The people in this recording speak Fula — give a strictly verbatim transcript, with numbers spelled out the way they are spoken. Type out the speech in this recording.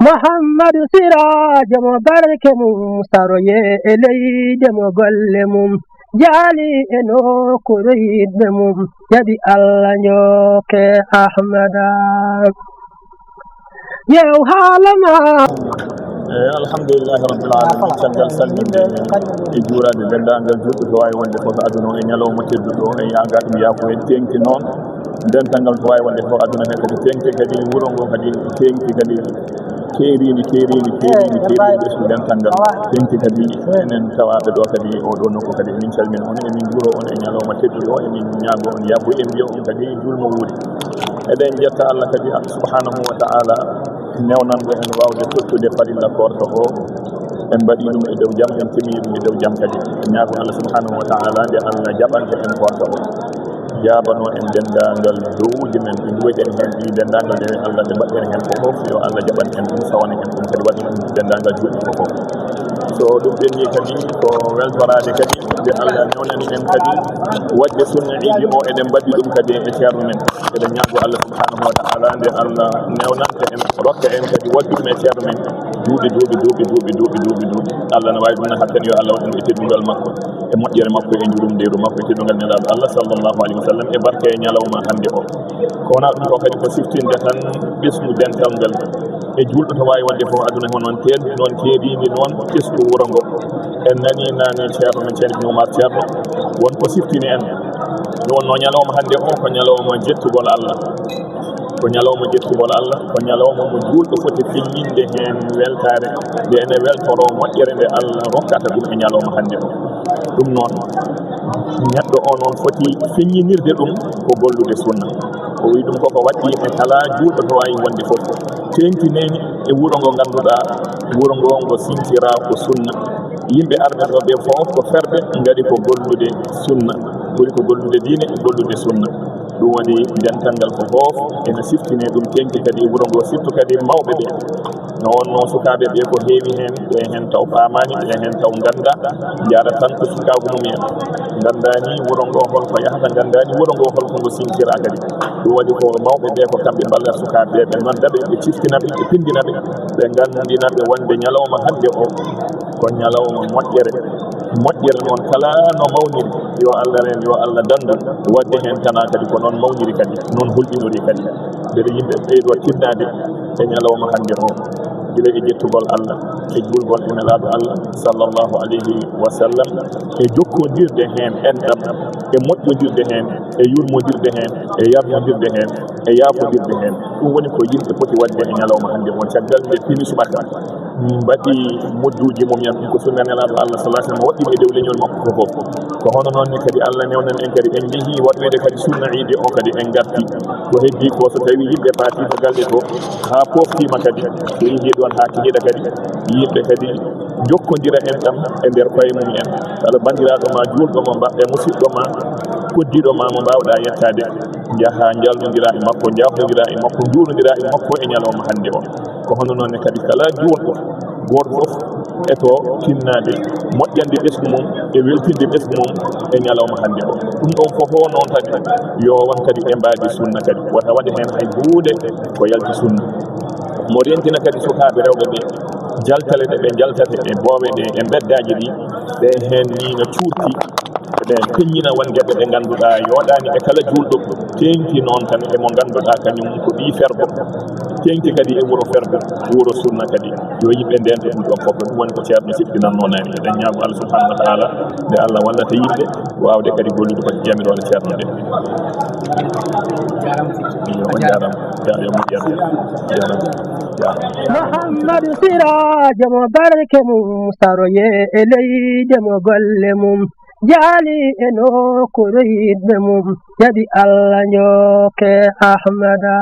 Muhammadu Siraajo mo barke mum saroye e leyde mo golle mum jaali e nokkuure yiɗɓe mum jaɓi Allah njooke Ahmada. Yew haala ma. Eyi, alhamdulillahi rabbil alamin. Caggal salminde e juuraade denndaangal juulɓe to waawi wonde fof aduna o e ñalawma tedduɗo o, e yaagaɗum yaafo en teeŋti noon. Dental ngal ko waawi wonde fof aduna he kadi teeŋti kadi wuro ngo kadi teeŋti kadi keeriindi keeriindi keeriindi keeriindi ɓesngu dental ngal teeŋti kadi enen tawaaɓe ɗo kadi oɗo nokku kadi emin calmina on emin njuuro on e ñalawma tedduɗo o emin ñaago on yaafo en mbiya on kadi julmo wuuri. Eɗen njetta Allah kadi subhanahu wa ta'ala newnanɗo en waawde tottude farilla koorka o. En mbaɗi ɗum e dow jam, en timmi ɗum e dow jam kadi. En ñaago Allah subhanahu wa ta'ala nde Allah jaɓanta en koorka o. Jaabano en denndaangal du'awuuji men ɗi mbiɗen heen ɗi denndaangal nde Allah ɓe mbaɗɗen heen ko fof yo Allah jaɓan en ɗum sawana en ɗum kadi waɗa ɗum denndaangal juulɓe ko fof. So ɗum ɓenni kadi ko weltoraade kadi nde Allah newnani en kadi waɗde sunna iidi o eɗen mbaɗi ɗum kadi e ceerno men. Eɗen ñaago Allah subhanahu wa ta'ala nde Allah newnanta en rokka en kadi waɗde ɗum e ceerno men duuɓi duuɓi duuɓi duuɓi duuɓi duuɓi duuɓi. Allah no waawi ɗum no hattani yo Allah waɗ ɗum e teddungal makko e moƴƴere makko e njurumdeeru makko e teddungal nelaaɗo Allah sallallahu alayhi wa sallam e barke e ñalawma hannde o. Ko wona ɗum ko kadi ko siftinde tan ɓesngu dental ngal e juulɗo to waawi wonde fof aduna ko noon teen noon keeriindi noon ɓesngu wuro ngo. En nanii naane ceerno men ceerno Ibn Umar ceerno won ko siftini en. Ɗum wonno ñalawma hannde o ko ñalawma jettugol Allah. Ko ñalawma jettugol Allah, ko ñalawma mo juulɗo foti feññinde heen weltaare nde ene weltoroo moƴƴere nde Allah rokkata ɗum e ñalawma hannde o. Ɗum noon neɗɗo o noon foti feññinirde ɗum ko gollude sunna. O wi ɗum koko waɗɗi e kala juulɗo to waawi wonde fof teeŋtineni e wuro ngo ngannduɗaa wuro ngo ngo sincira ko sunna. Yimɓe arɓe ɗo ɓe fof ko ferɓe ngari ko gollude sunna, ɓuri ko gollude diine e gollude sunna. Ɗum waɗi dental ngal ko fof ene siftine ɗum teeŋti kadi e wuro ngo surtout kadi mawɓe ɓe. No wonno sukaaɓe ɓe ko heewi heen ɓe heen taw paamaani ɓe heen taw ngannda njaara tan ko sukaagu mum en. Nganndaani wuro ngo holko yahata nganndaani wuro ngo holko ngo sincira kadi. Ɗum waɗi ko mawɓe ɓe ko kamɓe mballa sukaaɓe ɓe ɓe nodda ɓe ɓe ciftina ɓe ɓe pindina ɓe ɓe nganndina ɓe wonde ñalawma hannde o ko ñalawma moƴƴere. Moƴƴere noon kala no mawniri yo Allah reen yo Allah danndu waɗde heen tana kadi ko noon mawniri kadi noon hulɓinori kadi. Mbeɗa yimɓe ɓeydo tinnaade e ñalawma hannde o gila e jettugol Allah e juulgol e nelaaɗo Allah sallallahu alayhi wa sallam e jokkondirde heen enɗam e moƴƴondirde heen e yurmondirde heen e yarmondirde heen e yaafondirde heen. Ɗum woni ko yimɓe poti waɗde e ñalawma hannde o caggal nde pini subaka mbaɗi mudduuji mum en ɗum ko sunna nelaaɗo Allah sallallahu alaihi wasallam waɗɗiiɓe e dow leñol makko ko fof. Ko hono noon ne kadi Allah newnan en kadi en njehii waɗoyde kadi sunna iidi o kadi en ngarti ko heddii ko so tawii yimɓe paati to galle to haa pooftiima kadi so yehii ɗoon haa kihiiɗa kadi yimɓe kadi njokkondira enɗam e nder koye mum en kala banndiraaɗo ma juulɗo ma mbaɗɗe musiɗɗo ma koddiiɗo ma mo mbaawɗaa yettaade njahaa njalnondiraa e makko njaafnondiraa e makko njuulnondiraa e makko e ñalawma hannde o. Ko hono noon ne kadi kala juulɗo gooto fof eto tinnaade moƴƴande ɓesngu mum e weltinde ɓesngu mum e ñalawma hannde o. Ɗum ɗoon fof o noon kadi yo won kadi e mbaadi sunna kadi wota waɗe heen hay huunde ko yalti sunna. Mo rentina kadi sukaaɓe rewɓe ɓe jaltale ɗe ɓe njaltata e boowe ɗe e mbeddaaji ɗi ɓe heen ni no cuurti. Eɗen peññina won geɗe ɗe ngannduɗaa yooɗaani e kala juulɗo. Teeŋti noon tan e mo ngannduɗaa kañum ko ɓii fergo. Teeŋti kadi e wuro fergo wuro sunna kadi yo yimɓe ndento ɗum ɗon fof ɗum woni ko ceerno siɓtinannoo nani eɗen ñaago Allah subhanahu wa taala nde Allah wallata yimɓe waawde kadi gollude ko jamiroore ceerno nde. Iyo on jaarama jaarama jaarama jaarama. Muhammadu Siraajo mo barke mum saroye e leyde mo golle mum jaali e nokkuure yiɗɓe mum jaɓi Allah njooke Ahmada.